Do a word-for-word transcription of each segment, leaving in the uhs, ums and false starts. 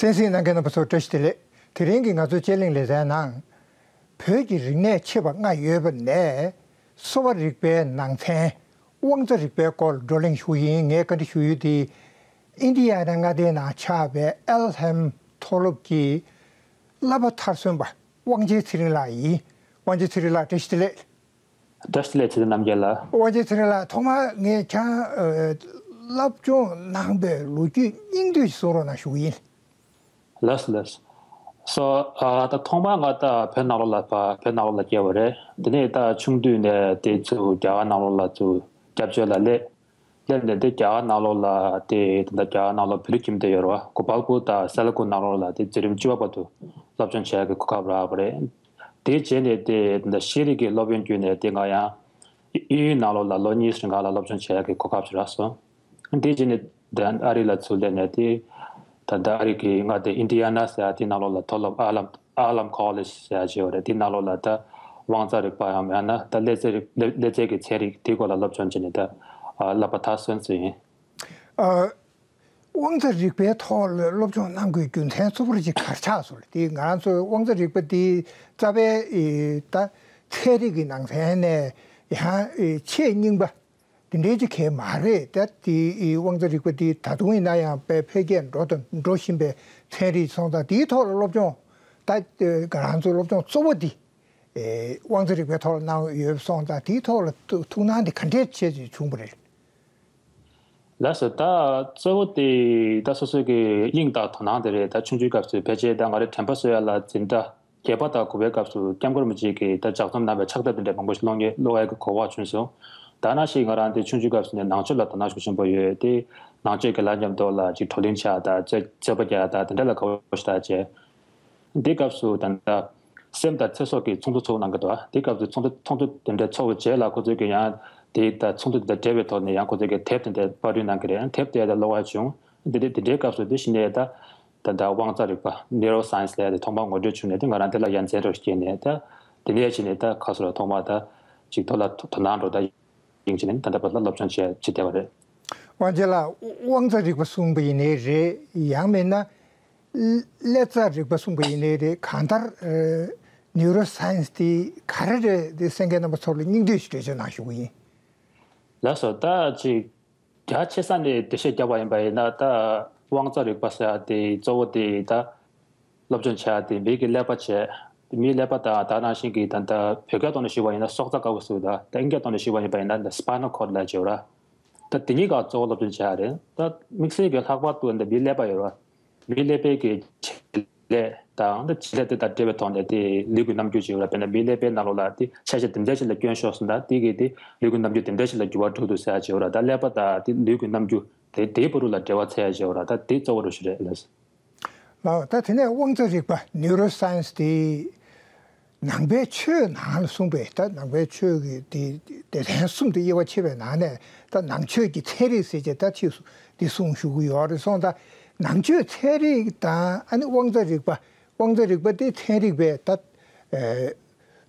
གསན་གཟིགས་གནང་མཁན་རྣམ་པ་ཚོ་བཀྲ་ཤིས་བདེ་ལེགས། དེ་རིང་གི་ང་ཚོའི་དཔྱད་གླེང་ལེ་ཚན་ནང་། བོད་ཀྱི་རིག་གནས་ཆེ་བ་ལྔ་ཡོད་པ་ནས་གསོ་བ་རིག་པའི་ནང་ཚན་དབང་རྩ་རིག་པའི་སྐོར་བགྲོ་གླེང་ཞུ་ཡིན། ངས་བཀའ་འདྲི་ཞུ་ཡུལ་དེ་ཨིན་ཌི་ཡ་ན་མངའ་སྡེའི་ནང་ཆགས་པའི་ཨེལ་ཧེམ་མཐོ་སློབ་ཀྱི་བསླབ་པ་མཐར་སོན་པ་དབང་ཆེན་ཚེ་རིང་ལགས་ཡིན། དབང་ཆེན་ཚེ་རིང་ལགས་བཀྲ་ཤིས་བདེ་ལེགས། བཀྲ་ཤིས་བདེ་ལེགས་ཚེ་བརྟན་རྣམ་རྒྱལ་ལགས། དབང་ཆེན་ཚེ་རིང་ལགས། ཐོག་མར་ངས་ཁྱེད་རང་སློབ་སྦྱོང་གནང་པའི་ལོ་རྒྱུས་སྙིང་བསྡུས་ཤིག་གསུང་རོགས་གནང་ཞུ་གི་ཡིན། ལགས་སོ་ལགས་སོ། ཨ་ད་ཐོག་མར་ང་ད་བོད་ནང་ལོགས་ལ་ཕ་བོད་ནང་ལོགས་ལ་སྐྱེས་པ་རེད། དེ་ནས་ད་ཆུང་དུས་ནས་དེ་ཚུར་རྒྱ་གར་ནང་ལོགས་ལ་ཚུར་སྐྱབས་བཅོལ་ལ་སླེབས། སླེབས་ནས་དེ་རྒྱ་གར་ནང་ལོགས་ལ་དེ་ད་ལྟ་རྒྱ་གར་ནང་ལོགས་བོད་རིགས་ཁྱིམ་སྡེ་ཡོད་རེད་བ། གོ་པལ་པུར་དང་སེ་ལ་ཀུ་ནང་ལོགས་ལ་དེ་འཛིན་རིམ་བཅུ་པ་བར་དུ་སློབ་སྦྱོང་བྱེད་ཡག་གི་གོ་སྐབས་རག་པ་རེད། དེའི་རྗེས་ནས་དེ་ད་ལྟ་ཤེས་རིག་གི་སློབ་ཡོན་བརྒྱུད་ནས་དེ་ང་ཡང་དབྱིན་ཡུལ་ནང་ལོགས་ལ་ལོ་གཉིས་རིང་ག་ལ་སློབ་སྦྱོང་བྱེད་ཡག་གི་གོ་སྐབས་ཤིག་རག་སོང་། དེའི་རྗེས་ནས་དེ་ཨ་རི་ལ་ཚུར་སླེབས་ནས་དེ་ད་ལྟ་ཨ་རི་གི་མངའ་སྡེ་ཨིན་ཌི་ཡ་ན་ཟེར་ཡག་དེ་ནང་ལོགས་ལ་མཐོ་སློབ་ཨར་ལམ་ཨར་ལམ་ཀོ་ལེཇ་ཟེར་ཡག་ཅིག་ཡོད་རེད། དེ་ནང་ལོགས་ལ་ད་དབང་རྩ་རིག་པའམ་ཡང་ན་ད་ཀླད་རྩའི་རིག་ཀླད་ཀླད་རྩའི་གི་ཚན་རིག་དེའི་སྐོར་ལ་སློབ་སྦྱོང་བྱས་ནས་ད་བསླབ་པ་མཐར་སོན་ཟིན་ཡིན། ཨ། དབང་རྩ་རིག་པའི་ཐོག་ལ་སློབ་སྦྱོང་གནང་དགོས་རྒྱུ་མཚན་གཙོ་བོར་ཅིག་ག་རེ་ཆགས་སོང་ལ། དེ་ང་རང་ཚོ་དབང་རྩ་རིག་པ་འདི་རྩ་བའི་ཨེ་ད་ཚན་རིག་གི་ནང་ཚན་ནས་ཡང་ཨེ་ཆེས་རྙིང་པ་དེ་འདྲའི་ཅིག་གང་མ་རེད། ད་དེ་ཨེ་དབང་རྩ་རིག་པ་འདི་ད་དུང་ཡིན་ན་ཡང་དཔེ་འཕེལ་རྒྱས་འགྲོ་དང་འགྲོ་བཞིན་པའི་ཚན་རིག་སོང་ཙང་དེའི་ཐོག་ལ་སློབ་སྦྱོང་ད་ང་རང་ཚོ་སློབ་སྦྱོང་གཙོ་བོ་འདི་ཨེ་དབང་རྩ་རིག་པའི་ཐོག་ལ་གནང་ཡོད་སོང་ཙང་དེའི་ཐོག་ལ་ཐུགས་སྣང་འདི་ག་འདྲས་བྱས་ཏེ་བྱུང་བ་རེད། ལགས་སོ། ད་གཙོ་བོ་དེ་ད་སོ་སོའི་གི་དབྱིངས་དང་དོ་སྣང་དེ་རེད། ད་ཆུང་ཆུང་སྐབས་སུ་ཕལ་ཆེར་ད་ང་རའི་དྲན་པ་གསོ་ཡ་ལ་འཛིན་གྲྭ་བརྒྱད་པ་དང་དགུ་པའི་སྐབས་སུ་སྐྱབས་མགོན་རིན་པོ་ཆེ་གིས་ད་ལྗགས་རྩོམ་གནང་བའི་ཕྱག་དེབ་དེ་འདྲ་མང་པོ་ཞིག་ཀློག་ཡ་ཀློག་ཡ་གི་གོ་སྐབས་བྱུང་སོང་། ད་ནང་བཞིན་ང་རང་དེ་ཆུང་ཆུང་སྐབས་སུ་ནས་ནང་ཆོས་ལ་དོ་སྣང་ཤུགས་ཆེན་པོ་ཡོད་དེ། ནང་ཆོས་ཀྱི་ལ་མཉམ་དུ་ལ་ཅིག་བགྲོ་གླེང་བྱ་དང་རྩོད་རྩོད་པ་རྒྱག་དང་དེ་འདྲ་ལ་དགའ་པོ་ཞེ་དྲག་བྱས། འདི་སྐབས་སུ་ད་ལྟ་སེམས་དང་ཚེ་སྲོག་གི་ཚོགས་འདུ་ཚོགས་གནང་གི་འདུག་དེ་སྐབས་སུ་ཚོགས་འདུ་ཚོགས་འདུ་དེ་འདྲ་ཚོགས་པའི་རྗེས་ལ་ཁོ་ཚོས་ཀྱི་ཡང་དེ་ད་ཚོགས་འདུ་དེ་དང་འབྲེལ་བའི་ཐོག་ནས་ཡང་ཁོ་ཚོས་ཀྱི་དེབ་དེ་འདྲ་པར་སྐྲུན་གནང་གི་རེད། དེབ་དེ་ད་ཀློག་པ་བྱུང་། འདི་འདྲ་དེ་འདྲའི་སྐབས་སུ་དེ་བཞིན་ནས་ད་ད་ལྟ་དབང་རྩ་རིག་པ་ནིའུ་རོ་སའེན་སི་ལབ་ཡ་དེ་ཐོག་མར་ངོ་སྤྲོད་བྱུང་ནས་དེ་ང་རང་དེ་ལ་ཡ་མཚན་རབ་སྐྱེས་ནས་ད་དེ་ནས་བྱས་ནས་ད་ཁ་སོ་ལ་ཐོག་མར་ད་ཅིག་ཐོག་ལ་དོ་སྣང་འགྲོ་ད། ཡིན་གཅིག་ནི་ད་ལྟ་བར་ལ་སློབ་སྦྱོང་བྱས་བྱེད་བསྡད་པ་རེད། དབང་ཆེན་ལགས། དབང་རྩ་རིག་པ་གསུངས་པ་ཡིན་ནའི་རེད། ཡང་མིན་ན་ཀླད་རྩ་རིག་པ་གསུངས་པ་ཡིན་ནའི་རེད། གང་ལྟར་ནིའུ་རོ་སའེན་སི་དེ་ག་རེ་རེད་དེ་གསན་མཁན་རྣམ་པ་ཚོ་ལ་སྙིང་བསྡུས་ཤིག་འགྲེལ་བརྗོད་གནང་ཞུ་གི་ཡིན། ལགས་སོ། ད་ཅིག་རྒྱ་ཆེ་ས་ནས་འགྲེལ་བཤད་བརྒྱབ་པ་ཡིན་པ་ཡིན་ན། ད་དབང་རྩ་རིག་པ་ཟེར་ཡ་དེ་གཙོ་བོ་དེ་ད་སློབ་སྦྱོང་བྱེད་ཡ་དེ་མི་གི་ཀླད་པ་བྱས། མིའི་ཀླད་པ་དང་ད་ནང་བཞིན་གྱི་ད་ལྟ་བོད་སྐད་ཐོག་ནས་ཞུས་པ་ཡིན་ན་སྲོག་རྩ་དཀར་པོ་ཟེར་བ་དང་། ད་ཨིན་སྐད་ཐོག་ནས་ཞུས་པ་ཡིན་པ་ཡིན་ན་ད་སི་པའི་ནལ་ཀོར་ཌི་ལབ་ཀྱི་ཡོད་ར། ད་དེ་གཉིས་ཀ་གཙོ་བོ་སློབ་སྦྱོང་བྱེད་ཡ་རེད། ད་དམིགས་བསལ་གྱི་ལྷག་པར་དུ་ད་མིའི་ཀླད་པ་ཡོད་ར། མིའི་ཀླད་པའི་གི་བྱེད་ལས་དང་ད་བྱེད་ལས་དེ་དང་འབྲེལ་བའི་ཐོག་ནས་དེ་ལུས་ཀྱི་རྣམ་འགྱུར་ཅིག་ཡོད་ར། དཔེར་ན་མིའི་ཀླད་པའི་ནང་ལོགས་ལ་དེ་ཆ་ཤས་དེ་འདྲ་ཞིག་ལ་སྐྱོན་ཤོར་སོང་ད་དེ་གི་དེ་ལུས་ཀྱི་རྣམ་འགྱུར་དེ་འདྲ་ཞིག་ལ་འགྱུར་བ་འགྲོ་འདུག་ཟེར་ཡ་ཅིག་ཡོད་ར། ད་ཀླད་པ་དང་དེ་ལུས་ཀྱི་རྣམ་འགྱུར་དེ་དེའི་བར་དུ་ལ་འབྲེལ་བ་འཚོལ་ཡ་ཅིག་ཡོད་ར། ད་དེ་གཙོ་བོ་རུ་ཞིག་རེད་ལགས། ལགས། ད་དེ་ནས་དབང་རྩ་རིག་པ་ནིའུ་རོ་སའེན་སི་དེ་ནང་པའི་ཆོས་ནང་ལ་གསུངས་པའི་ད་ནང་པའི་ཆོས་ཀྱི་དེ་སྡེ་ཚན་གསུམ་དེ་དབྱེ་བ་ཕྱེ་བའི་ནང་ནས་ད་ནང་ཆོས་ཀྱི་ཚན་རིག་ཟེར་བྱས་ད་ཅིག་འདི་གསུངས་ཞུ་གི་ཡོད་རེད་སོང་། ད་ནང་ཆོས་ཚན་རིག་དང་ཨ་ནི་དབང་རྩ་རིག་པ། དབང་རྩ་རིག་པ་དེ་ཚན་རིག་པའི་ད་ཨེ་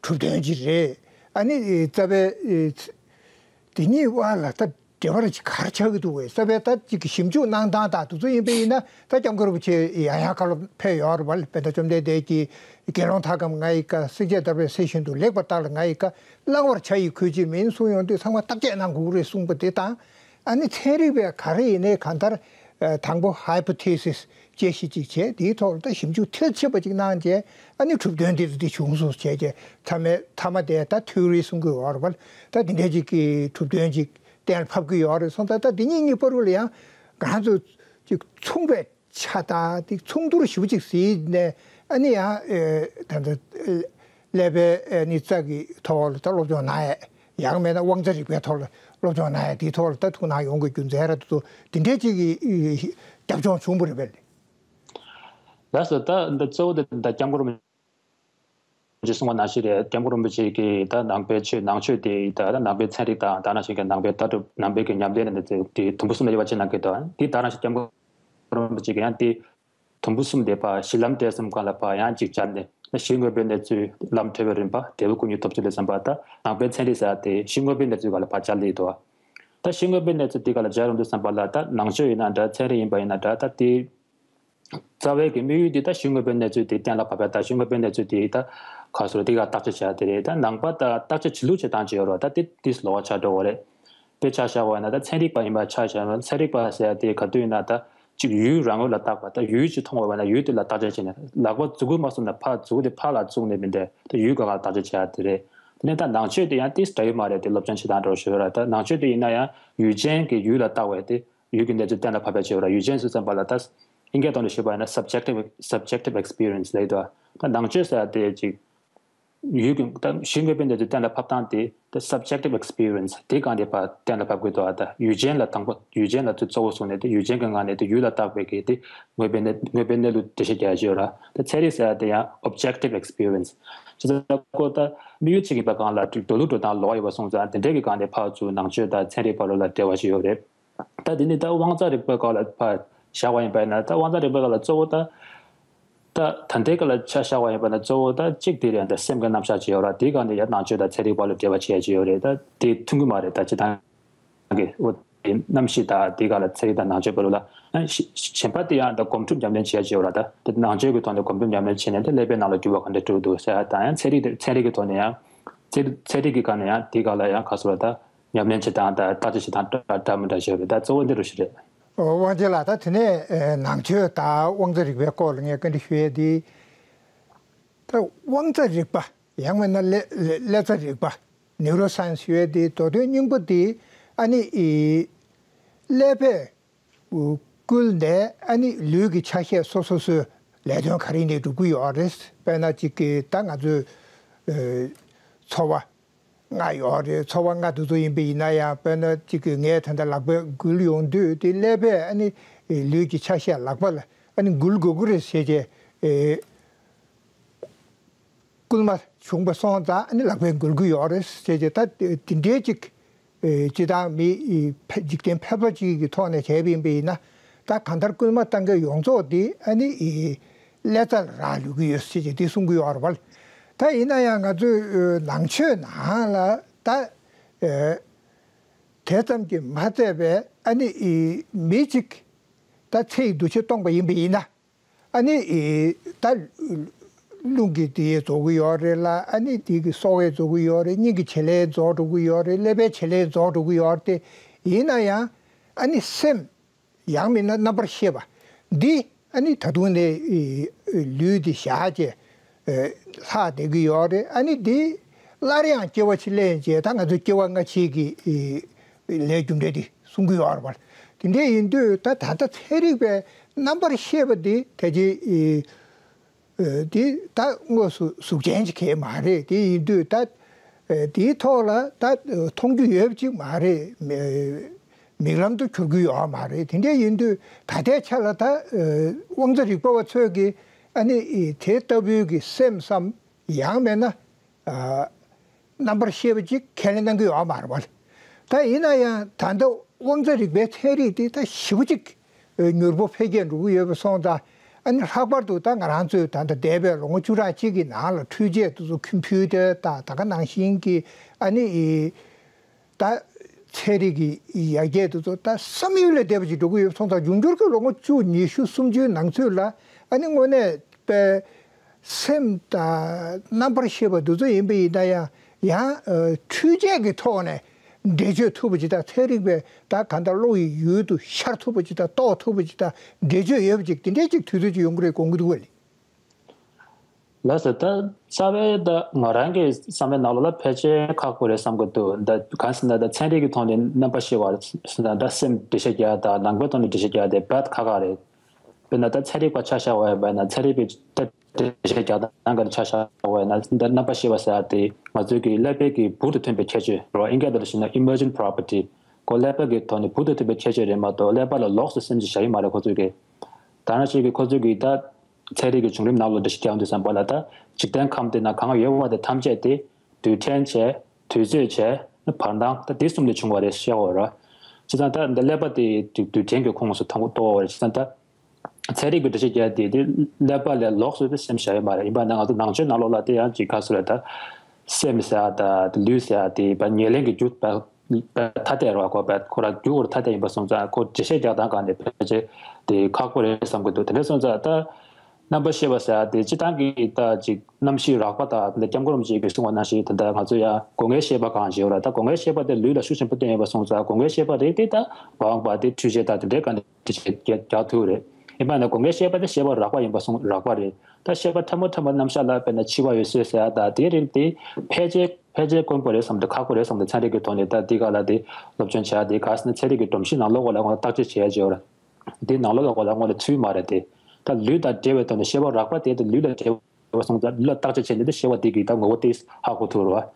གྲུབ་དོན་ཅིག་རེད། ཨ་ནི་རྩ་བའི་ཨེ་དེ་གཉིས་དབར་ལ་ད་འབྲེལ་བ་ར་ཅིག་ག་རེ་ཆགས་ཀྱི་འདུག་གས། རྩ་བའི་ད་ཅིག་གི་ཞིབ་འཇུག་གནང་སྟངས་དང་དེ་ཚོ་ཡིན་པ་ཡིན་ན་ད་སྐྱབས་མགོན་རིན་པོ་ཆེ་ཡང་ཡང་ཁ་ལོ་ཕེབས་ཡོད་རེད་པ། དཔེར་ན་བཅོམ་ལྡན་འདས་ཀྱིས་དགེ་སློང་མཐའ་སྐོམ་ང་ཡི་བཀའ། བསྲེགས་བཅད་བརྡར་བའི་གསེར་བཞིན་དུ། ལེགས་པར་བརྟགས་ལ་ང་ཡི་བཀའ། བླང་བར་བྱ་ཡི་གུས་ཕྱིར་མིན་གསུངས་ཡོང་དུས་ཚང་མ་བརྟག་དཔྱད་གནང་དགོས་ཀྱི་རེད་གསུངས་པ་དེ་དང་། ཨ་ནི་ཚན་རིག་པས་ག་རེ་ཡིན་ནའི་གང་ལྟར་ཨ་དང་པོ་ཧའི་པོ་ཐེ་སིས་དཔྱད་གཞི་ཅིག་བྱས། དེའི་ཐོག་ལ་ད་ཞིབ་འཇུག་མཐིལ་ཕྱིན་པ་ཅིག་གནང་རྗེས་ཨ་ནི་གྲུབ་དོན་འདི་འདི་བྱུང་སོང་བྱས་རྗེས་མཐའ་མའི་མཐའ་མ་དེ་ད་ཐིའོ་རི་གསུང་གི་ཡོད་རེད་པ། ད་འདི་འདྲའི་ཅིག་གི་གྲུབ་དོན་ཅིག་གཏན་ལ་ཕབ་ཀྱི་ཡོད་རེད་སོང་། ད་ད་འདི་གཉིས་གཉིས་བར་དུ་ལ་ཡང་ང་རང་ཚོ་ཅིག་མཚུངས་པའི་ཆ་དང་དེ་མཚུངས་བསྡུར་ཞེ་པོ་ཅིག་བྱས་ནས་ཨ་ནི་ཡང་ཨེ་ད་ལྟ་ཀླད་པའི་ཨ་ནི་རྩ་གི་ཐོག་ལ་ད་སློབ་སྦྱོང་གནང་ཡས། ཡང་མིན་ན་དབང་རྩ་རིག་པའི་ཐོག་ལ་སློབ་སྦྱོང་གནང་ཡས་དེའི་ཐོག་ལ་ད་ཐུགས་སྣང་ཡོང་དགོས་རྒྱུ་མཚན་ར་དེ་ཚོ་དེ་འདྲའི་ཅིག་གི་རྒྱབ་ལྗོངས་བྱུང་བ་རེད་པས། ལགས་སོ། ད་འདི་གཙོ་བོ་དེ་ད་སྐྱབས་མགོན་རིན་པོ་ཆེ་གསུངས་པ་ནང་བཞིན་རེད། སྐྱབས་མགོན་རིན་པོ་ཆེ་གིས་ད་ནང་པའི་ཆོས། ནང་ཆོས་དེ་ད་ནང་པའི་ཚན་རིག་དང་ད་ནང་བཞིན་གྱི་ནང་པའི་ལྟ་གྲུབ། ནང་པའི་གི་ཉམས་ལེན་ནི་དེ་དུམ་བུ་གསུམ་ལ་དབྱེ་བ་ཕྱེ་གནང་གི་འདུག་དེ་ད་ནང་བཞིན་སྐྱབས་མགོན་རིན་པོ་ཆེ་གིས་ཡང་དེ་དུམ་བུ་གསུམ་དེ་ཕར་གཞི་ལམ་འབྲས་གསུམ་སྒང་ལ་ཕར་ཡང་གཅིག་སྦྱར་ནས། ད་གཞི་དངོས་པོའི་གནས་ཚུལ། ལམ་འབྲས་བུའི་རིམ་པ། འབྲས་བུ་ཀུན་ཉོན་ཐོབ་ཚུལ་ལ་བསམ་པ། ད་ནང་པའི་ཚན་རིག་ཟེར་ཡ་དེ་གཞི་དངོས་པོའི་གནས་ཚུལ་སྒང་ལ་ཕར་སྦྱར་ལེ་འདུག་ད་གཞི་དངོས་པོའི་གནས་ཚུལ་དེ་སྒང་ལ་སྦྱར་ཡོང་དུས་ཙམ་པ་ལ་ད་ནང་ཆོས་ཡིན་ན་འདྲ། ཚན་རིག་ཡིན་པ་ཡིན་ན་འདྲ། ད་དེ་ རྩ་བའི་གི་དམིགས་ཡུལ་དེ་ད་གཞི་དངོས་པོའི་གནས་ཚུལ་དེ་གཏན་ལ་ཕབ་ཡ། ད་གཞི་དངོས་པོའི་གནས་ཚུལ་དེ་ད་ག་སོ་དེ་ག་བརྟག་དཔྱད་བྱ་ཡ་དེ་རེད། ད་ནང་པ་ད་བརྟག་དཔྱད་བྱེད་ལུགས་བྱེད་སྟངས་ཅིག་ཡོད་རེད། ད་དེ་དེས་ལོགས་ཀ་ཆགས་འགྲོ་བ་རེད། དཔེ་ཆ་བཞག་པ་ཡིན་ན་ད་ཚན་རིག་པ་ཡིན་པ་ཆ་བཞག་ན། ཚན་རིག་པ་ཟེར་ཡ་དེ་ག་དུས་ཡིན་ན་ད་ཅིག་ཡུལ་རང་ངོས་ལ་བལྟས་པ། ད་ཡུལ་ཅིག་མཐོང་བ་ཡིན་ན་ཡུལ་དེ་ལ་བརྟག་དཔྱད་བྱས་ནས། ལག་པ་མཛུ་གུ་མ་བཟུང་ན་ཕར་མཛུ་གུ་དེ་ཕར་ལ་བཙུགས་ནས་མི་འདྲ། ད་ཡུལ་སྒང་ལ་བརྟག་དཔྱད་བྱེད་ཡ་དེ་རེད། དེ་ནས་ད་ནང་ཆོས་དེ་ཡང་དེ་འདྲ་ཡོད་མ་རེད། དེ་སློབ་སྦྱོང་བྱེད་སྟངས་འདྲ་བོ་ཞིག་ཡོད་ར། ད་ནང་ཆོས་དེ་ཡིན་ན་ཡང་ཡུལ་ཅན་གྱི་ཡུལ་ལ་བལྟ་བས་དེ་ཡུལ་གྱི་གནས་ཚུལ་གཏན་ལ་ཕབ་པ་བྱེད་པ་ར། ཡུལ་ཅན་ཟེར་ཙམ་པ་ལ་ད་ཨིན་སྐད་ཐོག་ནས་ཞུས་པ་ཡིན་ན་subjective subjective experience ལབ་ཡོད་དོ། ད་ནང་ཆོས་ཟེར་ཡ་དེ་ཅིག་ཡུལ་གྱི་ད་གཞི་དངོས་པོའི་གནས་ཚུལ་གཏན་ལ་ཕབ་སྟངས་དེ་ད་subjective experience དེ་སྒང་དེ་ཕར་གཏན་ལ་ཕབ་དགོས་དོ། ད་ཡུལ་ཅན་ལ་དང་པོ་ཡུལ་ཅན་ལ་དེ་གཙོ་བོ་བཟུང་ནས་དེ་ཡུལ་ཅན་གྱི་ངང་ནས་དེ་ཡུལ་ལ་བལྟ་བའི་གི་དེ་དངོས་པོའི་གནས་དངོས་པོའི་གནས་ལུགས་འགྲེལ་བཤད་རྒྱག་ཡ་ཅིག་ཡོད་ར། ད་ཚན་རིག་ཟེར་ཡ་དེ་ཡང་objective experience བྱས་ཙང་ཁོ་ད་དམིགས་ཡུལ་གཅིག་ཡིན་པའི་སྒང་ལ་འགྲོ་ལུགས་འགྲོ་སྟངས་ལོགས་ཡོད་པ་སོང་ཙང་། དེ་འདྲའི་གི་སྒང་ནས་ཕར་ཚུར་ནང་ཆོས་དང་ཚན་རིག་བར་ལ་འབྲེལ་བ་ཞིག་ཡོད་རེད། ད་དེ་ནི་ད་དབང་རྩ་རིག་པའི་སྒང་ལ་ཕར་བཞག་པ་ཡིན་པ་ཡིན་ན། ད་དབང་རྩ་རིག་པའི་སྒང་ལ་གཙོ་བོ་ད་ད་ད་ལྟའི་སྐབས་ལ་ཆ་བཞག་པ་ཡིན་པ་ན་གཙོ་བོ་ད་གཅིག་དེ་རེད། ད་སེམས་ཀྱི་རྣམ་གཞག་ཅིག་ཡོད་ར། དེའི་སྒང་ནས་ཡང་ནང་ཆོས་དང་ཚན་རིག་བར་ལ་འབྲེལ་བ་བྱེད་ཡ་ཅིག་ཡོད་རེད། ད་དེ་མཐུན་གྱི་མ་རེད། ད་སྤྱིར་བཏང་གི་འོ་དེ་རྣམ་གཞག་དང་དེའི་སྒང་ལ་ཚན་རིག་དང་ནང་ཆོས་བར་ལ། ཨ་གཞན་པ་དེ་ཡང་ད་སྒོམ་སྒྲུབ་ཉམས་ལེན་བྱེད་ཡ་ཅིག་ཡོད་ར། ད་དེ་ནང་ཆོས་ཀྱི་ཐོག་ནས་སྒོམ་སྒྲུབ་ཉམས་ལེན་བྱས་ནས་དེ་ཀླད་པའི་ནང་ལ་འགྱུར་བ་ག་འདྲ་འགྲོ་གི་འདུག་ཟེར་ཡ་དང་། ཡང་ཚན་རིག་དེ་ཚན་རིག་གི་ཐོག་ནས་ཡང་ཚན་རིག་ཚན་རིག་གི་སྒང་ནས་ཡང་དེའི་སྒང་ལ་ཡང་ག་སོ་ར་ད་ཉམས་ལེན་བྱེད་སྟངས་དང་བརྟག་དཔྱད་བྱེད་སྟངས་འདྲ་འདྲ་མི་འདྲ་ཞིག་ཡོད་རེད། ད་གཙོ་བོ་འདི་རུ་ཞིག་རེད། དབང་ཆེན་ལགས། ད་དེ་ནས་ནང་ཆོས་དང་དབང་རྩ་རིག་པའི་སྐོར་ལ་ངས་བཀའ་འདྲི་ཞུ་ཡས་དེ། ད་དབང་རྩ་རིག་པ་ཡང་མིན་ན་ཀླད་ཀླད་རྩ་རིག་པ། Neuroscience ཞུ་ཡས་དེ་མདོ་དོན་སྙིང་པོ་དེ་ཨ་ནི་ཀླད་པས་བསྐུལ་ནས་ཨ་ནི་ལུས་ཀྱི་ཆ་ཤས་སོ་སོ་སོའི་ལས་དོན་ག་རེ་ནས་སྒྲུབ་ཀྱི་ཡོད་རེད། དཔེར་ན་གཅིག་གི་ད་ང་ཚོས་ཚོར་བ་ལྔ་ཡོད་རེད། ཚོར་བ་ལྔ་དེ་ཚོ་ཡིན་པ་ཡིན་ན་ཡང་། དཔེར་ན་གཅིག་གི་ངས་ད་ལྟ་ལག་པས་འགུལ་ཡོང་དུས་དེ་ཀླད་པས་ཨ་ནི་ལུས་ཀྱི་ཆ་ཤས་ལག་པ་ལ་ཨ་ནི་འགུལ་དགོས་ཀྱི་རེད་ཟེར་བྱས། སྐུལ་མ་བྱུང་པ་སོང་ཙང་ཨ་ནི་ལག་པས་འགུལ་གྱི་ཡོད་རེད་ཟེར་བྱས། ད་དེ་འདྲའི་གཅིག་ཨེ་སྤྱིར་བཏང་མི་ཨེ་ཕལ་འཇིག་རྟེན་ཕལ་པ་གཅིག་གི་ཐོག་ནས་བྱས་པ་ཡིན་པ་ཡིན་ན། ད་གང་ལྟར་སྐུལ་མ་བཏང་མཁན་ཡོངས་རྫོགས་དེ་ཨ་ནི་ཨེ་ཀླད་རྩ་ལ་རག་ལུས་ཀྱི་ཡོད་ཟེར་བྱས་དེ་གསུང་གི་ཡོད་རེད་པ། ད་ཡིན་ན་ཡང་ང་ཚོའི་ཨེ་ནང་ཆོས་ནང་ལ་ད་ཨེ་དེ་ཙམ་གྱིས་མ་ཚད་པའི་ཨ་ནི་ཨེ་མི་གཅིག་ད་ཚེ་ཡི་འདུ་བྱེད་སྟོང་པ་ཡིན་པ་ཡིན་ན། ཨ་ནི་ཨེ་ད་རླུང་གི་དེ་རྫོགས་ཀྱི་ཡོད་རེད་ལ། ཨ་ནི་དེ་གི་སྲོག་ཡང་རྫོགས་ཀྱི་ཡོད་རེད། སྙིང་གི་བྱེད་ལས་རྫོགས་འགྲོ་གི་ཡོད་རེད། ཀླད་པའི་བྱེད་ལས་རྫོགས་འགྲོ་གི་ཡོད་རེད། ཡིན་ན་ཡང་ཨ་ནི་སེམས་ཡང་མིན་ན་རྣམ་པར་ཤེས་པ་འདི་ཨ་ནི་ད་དུང་ནས་ཨེ་ལུས་འདི་བཞག་བྱས་ཨེ་ལྷག་བསྡད་ཀྱི་ཡོད་རེད། ཨ་ནི་འདི་སླར་ཡང་སྐྱེ་བ་ཅིག་ལེན་བྱས། ད་ང་ཚོ་སྐྱེ་བ་སྔ་ཕྱི་གི་ཨེ་ལས་རྒྱུ་འབྲས་འདི་གསུང་གི་ཡོད་རེད་པ། དེ་འདྲ་ཡིན་དུས་ད་ད་ལྟ་ཚན་རིག་པས་རྣམ་པར་ཤེས་པ་འདི་ཕལ་ཆེར་ཨེ་ཨེ་འདི་ད་དངོས་སུ་གཟུགས་ཅན་ཅིག་གས་མ་རེད། དེ་ཡིན་དུས་ད་ཨེ་དེའི་ཐོག་ལ་ད་མཐོང་རྒྱུ་ཡོད་པ་ཅིག་མ་རེད། མེ་མིག་ལམ་དུ་འགྱུར་གྱི་ཡོད་མ་རེད། དེ་འདྲ་ཡིན་དུས་ད་ལྟའི་ཆ་ལ་ད་ཨེ་དབང་རྩ་རིག་པ་བ་ཚོས་ཀྱིས་ཨ་ནི་ཨེ་དེ་ལྟ་བུའི་གི་སེམས་སམ་ཡང་མིན་ན་ཨ་རྣམ་པར་ཤེས་པ་ཅིག་ཁས་ལེན་གནང་གི་ཡོད་མ་རེད་པ། ད་ཡིན་ན་ཡང་ད་ལྟ་དབང་རྩ་རིག་པའི་ཚན་རིག་དེ་ད་ཞེ་པོ་ཅིག་མྱུར་པོ་འཕེལ་རྒྱས་འགྲོ་གི་ཡོད་པ་སོང་ཙང་། ཨ་ནི་ལྷག་པར་དུ་ད་ང་རང་ཚོས་ད་ལྟ་འདས་པའི་ལོ་ངོ་བཅུ་ཕྲག་གཅིག་གི་ནང་ལ་འཕྲུལ་ཆས་དེ་ཚོ་ཁམ་པུ་ཊར་དང་ད་ག་ནང་བཞིན་གྱི་ཨ་ནི་ད་ཚན་རིག་གི་ཡར་རྒྱས་དེ་ཚོ་ད་བསམ་ཡུལ་ལས་འདས་པ་ཅིག་འགྲོ་གི་ཡོད་པ་སོང་ཙང་། འབྱུང་འགྱུར་གྱི་ལོ་ངོ་བཅུ་ཉི་ཤུ་སུམ་ཅུའི་ནང་ཚུད་ལ་ཨ་ནི་དངོས་གནས་དཔེ་སེམས་དང་རྣམ་པར་ཤེས་པ་འདི་ཚོ་ཡིན་པ་ཡིན་ན་ཡང་། ཡང་ཨ་འཕྲུལ་ཆས་ཀྱི་ཐོག་ནས་འགྲེལ་བརྗོད་ཐུབ་པ་ཅིག་དང་། ཚན་རིག་པས་ད་གང་ལྟར་བློ་ཡི་ཡུལ་དུ་ཤར་ཐུབ་པ་ཅིག་དང་། རྟོགས་ཐུབ་པ་ཅིག་དང་། འགྲེལ་བརྗོད་ཡོད་པ་ཅིག་དེ་འདྲའི་ཅིག་དུས་ཚོད་ཅིག་ཡོང་གི་རེད་དགོངས་ཀྱི་འདུག་ག་ལགས། ལགས་སོ། ད་རྩ་བའི་ད་ང་རང་གི་བསམ་པའི་ནང་ལོགས་ལ་ཕལ་ཆེར་ཁག་པོ་རེད་བསམ་གྱི་འདུག་ད་གང་ཟེར་ན་ད་ཚན་རིག་གི་ཐོག་ནས་རྣམ་པར་ཤེས་པ་ཟེར་ན་ད་སེམས་འགྲེལ་བཤད་རྒྱག་ཡ་དང་ནང་པའི་ཐོག་ནས་འགྲེལ་བཤད་རྒྱག་ཡ་དེ་རྦད་ཁག་ཁག་རེད། དཔེར་ན་ད་ཚན་རིག་པ་ཆ་བཞག་པ་ཡིན་ན། ཚན་རིག་པའི་ད་འགྲེལ་བཤད་རྒྱག་སྟངས་སྒང་ནས་ཆ་བཞག་པ་ཡིན་ན། འདི་རྣམ་པར་ཤེས་པ་ཟེར་ཡ་དེ་ང་ཚོའི་གི་ཀླད་པའི་གི་འབུར་དུ་ཐོན་པའི་ཁྱད་ཆོས་རེད་བ། ཨིན་སྐད་ཐོག་ལ་ཞུས་ན་emergent property། ཁོ་ཀླད་པ་གི་ཐོག་ནས་འབུར་དུ་ཐོན་པའི་ཁྱད་ཆོས་རེད་མ་གཏོགས། ཀླད་པ་ལ་ལོགས་སུ་སེམས་ཅིག་བཞག་གི་མ་རེད་ཁོ་ཚོའི་གི། ད་ནང་བཞིན་གི་ཁོ་ཚོའི་གི་ད་ཚན་རིག་གི་བྱུང་རིམ་ནང་ལོགས་འགྲེལ་བཤད་རྒྱག་དུས་ཙམ་པ་ལ། ད་འཇིག་རྟེན་ཁམས་འདི་ན་གང་ཡོད་པ་དེ་ཐམས་ཅད་དེ་རྡུལ་ཕྲན་བྱས། དུས་ཚོད་བྱས། བར་སྣང་། ད་དེ་གསུམ་ལས་བྱུང་བ་རེད་བཤད་ཡོད་རེད། བྱས་ཙང་ད་འདི་ཀླད་པ་དེ་རྡུལ་རྡུལ་ཕྲན་གྱི་ཁོངས་སུ་གཏོགས་ཡོད་རེད། བྱས་ཙང་ད་ཚན་རིག་གི་འགྲེལ་བཤད་རྒྱག་དེ་དེ་ཀླད་པ་ལས་ལོགས་སུ་དེ་སེམས་བཞག་ཡོད་མ་རེད། ཡིན་པ་ན་ང་ཚོ་ནང་ཆོས་ནང་ལོགས་ལ་དེ་ཡང་ཅིག་ག་ཟེར་རེད། ད་སེམས་ཟེར་ཡ་ད་ལུས་ཟེར་ཡ་དེ་བ་ཉེར་ལེན་གྱི་རྒྱུ་བ་ ཐ་དད་རེད་བ། ཁོ་བས་ཁོ་རང་རྒྱུ་བོར་ཐ་དད་ཡིན་པ་སོང་ཙང་ཁོ་འགྲེལ་བཤད་རྒྱག་སྟངས་སྒང་ནས་ཕལ་ཆེར་དེ་ཁག་པོ་རེད་བསམ་གྱི་འདུག་དེ་འདྲ་སོང་ཙང་ད་རྣམ་པར་ཤེས་པ་ཟེར་ཡ་དེ་སྤྱིར་བཏང་གི་ད་ཅིག་རྣམ་ཤེས་རགས་པ་དང་དེ་འདྲ་སྐྱབས་མགོན་རིན་པོ་ཆེ་གིས་གསུངས་པ་ནང་བཞིན་ད་ལྟ་ང་ཚོ་ཡ་སྒོ་ལྔའི་ཤེས་པ་གང་ཞེས་པ་ར། ད་སྒོ་ལྔའི་ཤེས་པ་དེ་ལུས་ལ་ཤུགས་ཆེན་པོ་བརྟེན་ཡོད་པ་སོང་ཙང་སྒོ་ལྔའི་ཤེས་པ་རེད་དེ་ད་མ་འོངས་པ་དེ་འཕྲུལ་ཆས་དང་དེ་འདྲའི་སྒང་ནས་འགྲེལ་བཤད་རྒྱག་རྒྱག་ཐུབ་རེད། ཡིན་པ་ན་སྒོ་ལྔའི་ཤེས་པ་དེ་ཤེས་པ་རགས་པ་ཡིན་པ་སོང་རགས་པ་རེད། ད་ཤེས་པ་ཕྲ་མོ་ཕྲ་མོ་རྣམ་གཞག་ལ་དཔེར་ན་འཆི་བ་ཡོད་ཚུལ་ཟེར་ཡ་ད་དེ་རིགས་དེ་ཕལ་ཆེར་ཕལ་ཆེར་དཀོན་པོ་རེད་བསམ་སྟེ་ཁག་པོ་རེད་བསམ་སྟེ་ཚན་རིག་གི་ཐོག་ནས་ད་འདི་ག་ལ་དེ་སློབ་སྦྱོང་བྱེད་ཡ་དེ་ག་ཟེར་ན་ཚན་རིག་གི་སྒྲོམ་གཞི་ནང་ལོགས་སྐོར་ལ་ངོ་བརྟག་དཔྱད་བྱེད་ཡ་བྱེད་འོ་ར། དེ་ནང་ལོགས་ལ་སྐོར་ལ་ངོ་ལ་ཚུད་མ་རེད་དེ། ད་ལུས་དང་འབྲེལ་བའི་ཐོག་ནས་ཤེས་པ་རགས་པ་དེ་དེ་ལུས་ལ་འབྲེལ་བ་སོང་ཙང་ལུས་ལ་བརྟག་དཔྱད་བྱས་ནས་དེ་ཤེས་པ་དེ་གི་ད་ངོ་བོ་དེ་ཧ་གོ་ཐུབ་རེད་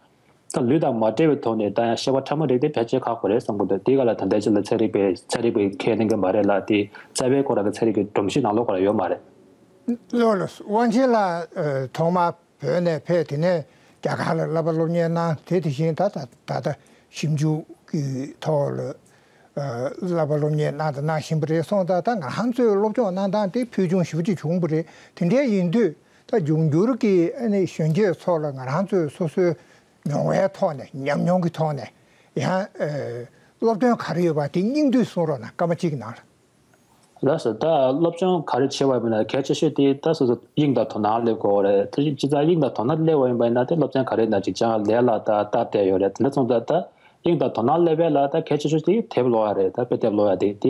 བ། ད་ལུས་དང་མ་འབྲེལ་བའི་ཐོག་ནས་ད་ཡང་ཤེས་པ་ཕྲ་མོ་རིགས་དེ་ཕལ་ཆེར་ཁག་པོ་རེད་བསམ་གི་འདུག་དེ་ག་ལ་ད་ལྟའི་ཆ་ལ་ཚན་རིག་པའི་ཚན་རིག་པའི་ཁས་ལེན་གི་མ་རེད་ལ་དེ་རྩ་བའི་སྐོར་ལ་གི་ཚན་རིག་གི་སྒྲོམ་གཞི་ནང་ལོགས་སྐོར་ལ་ཡོད་མ་རེད། ལགས་ལགས། དབང་ཆེན་ལགས་ཐོག་མ་བོད་ནས་ཕེབས་དེ་ནས་རྒྱ་གར་ལ་བསླབ་པ་སློབ་གཉེར་གནང་། དེ་དེ་བཞིན་ད་ད་ད་ལྟ་ཞིབ་འཇུག་གི་ཐོག་ལ་བསླབ་པ་སློབ་གཉེར་གནང་དང་གནང་བཞིན་པ་རེད་སོང་ཙང་ད་ང་རང་ཚོའི་སློབ་སྦྱོང་གནང་སྟངས་དེ་ཕུལ་བྱུང་ཞེ་པོ་ཅིག་བྱུང་བ་རེད། དེ་འདྲ་ཡིན་དུས་ད་འབྱུང་འགྱུར་གྱི་ཨ་ནི་གཞོན་སྐྱེས་ཚོ་ལ་ང་རང་ཚོའི་སོ་སོའི་མྱོང་བའི་ཐོག་ནས་ཉམས་མྱོང་གི་ཐོག་ནས་ཡང་སློབ་སྟོན་ག་རེ་ཡོད་པ་དེ་སྙིང་བསྡུས་གསུང་རོགས་གནང་། སྐར་མ་གཅིག་གི་ནང་ལ། ལགས་སོ། ད་སློབ་སྦྱོང་ག་རེ་བྱེད་པ་ཡིན་ན་གལ་ཆེ་ཤོས་དེ་ད་སོ་སོ་དབྱིངས་དང་དོ་སྣང་སླེབས་དགོས་རེད། དེ་བཞིན་སྤྱི་ཚང་དབྱིངས་དང་དོ་སྣང་སླེབས་པ་ཡིན་པ་ཡིན་ན་དེ་སློབ་ཚན་ག་རེ་ཡིན་ན་ཅིག་སྦྱང་ལས་ལ་ད་སྟབས་བདེ་ཡོད་རེད། དེ་འདྲ་སོང་ཙང་ད་དབྱིངས་དང་དོ་སྣང་སླེབས་པ་ལ་ད་གལ་ཆེ་ཤོས་དེ་དེབ་ཀློག་ཡ་རེད། ད་དཔེ་དེབ་ཀློག་ཡ་དེ་དེ་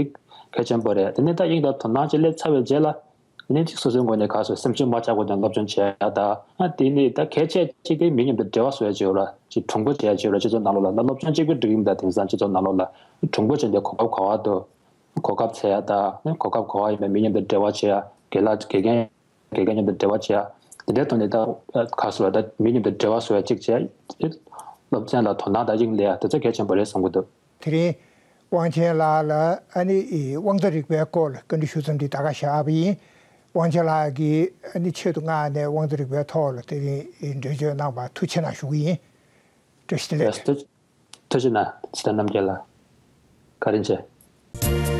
གལ་ཆེན་པོ་རེད། དེ་ནས་ད་དབྱིངས་དང་དོ་སྣང་ཅིག་སླེབས་ཚར་བའི་རྗེས་ལ་དེ་ནས་ཅིག་སོ་སོའི་ངོས་ནས་ག་སོ་སེམས་ཤུགས་མ་ཆག་པ་དང་སློབ་སྦྱོང་བྱེད་ཡ་ད་ཨ་དེ་ནས་ད་གལ་ཆེ་ཅིག་དེ་མི་མཉམ་དུ་འབྲེལ་བ་བཟོ་ཡ་ཅིག་ཡོད་ར། ཅིག་གྲུང་པོ་བྱེད་ཡ་ཅིག་ཡོད་ར། སྤྱི་ཚོགས་ནང་ལོགས་ལ་ད་སློབ་སྦྱོང་གཅིག་པུའི་སྒྲིག་ཡིན་ད་དེང་སང་སྤྱི་ཚོགས་ནང་ལོགས་ལ་གྲུང་པོ་བྱེད་འདི་གོ་སྐབས་ག་བ་འདུག་གོ་སྐབས་ཟེར་ཡ་ད་ནི་གོ་སྐབས་གོ་བ་ཡིན་པའི་མི་མཉམ་དུ་འབྲེལ་བ་བྱེད་ཡ། དགེ་ལགས་དགེ་རྒན་དགེ་རྒན་མཉམ་དུ་འབྲེལ་བ་བྱེད་ཡ། དེ་འདྲའི་ཐོག་ནས་ད་ག་སོ་ད་མི་མཉམ་དུ་འབྲེལ་བ་བཟོ་ཡ་གཅིག་བྱས། སློབ་ཚན་ལ་དོ་སྣང་དང་དབྱིངས་སླེབས་ཡ་དེ་ཚོ་གལ་ཆེན་པོ་རེད་བསམ་གྱི་འདུག་དེ་རིང་དབང་ཆེན་ལགས་ལ་ཨ་ནི་དབང་རྩ་རིག་པའི་སྐོར་ལ་བཀའ་འདྲི་ཞུ་མཚམས་འདི་ད་ག་བཞག་པ་ཡིན། དབང་ཆེན་ལགས་ཀྱིས་ཨ་ནི་ཆེད་དུ་མངགས་ནས་དབང་རྩ་རིག་པའི་ཐོག་ལ་དེ་རིང་འགྲེལ་བརྗོད་གནང་བར་ཐུགས་རྗེ་གནང་ཞུ་གི་ཡིན། བཀྲ་ཤིས་བདེ་ལེགས། ཐུགས་རྗེ་གནང་། ཚེ་བརྟན་རྣམ་རྒྱལ་ལགས། བཀའ་དྲིན་ཆེ།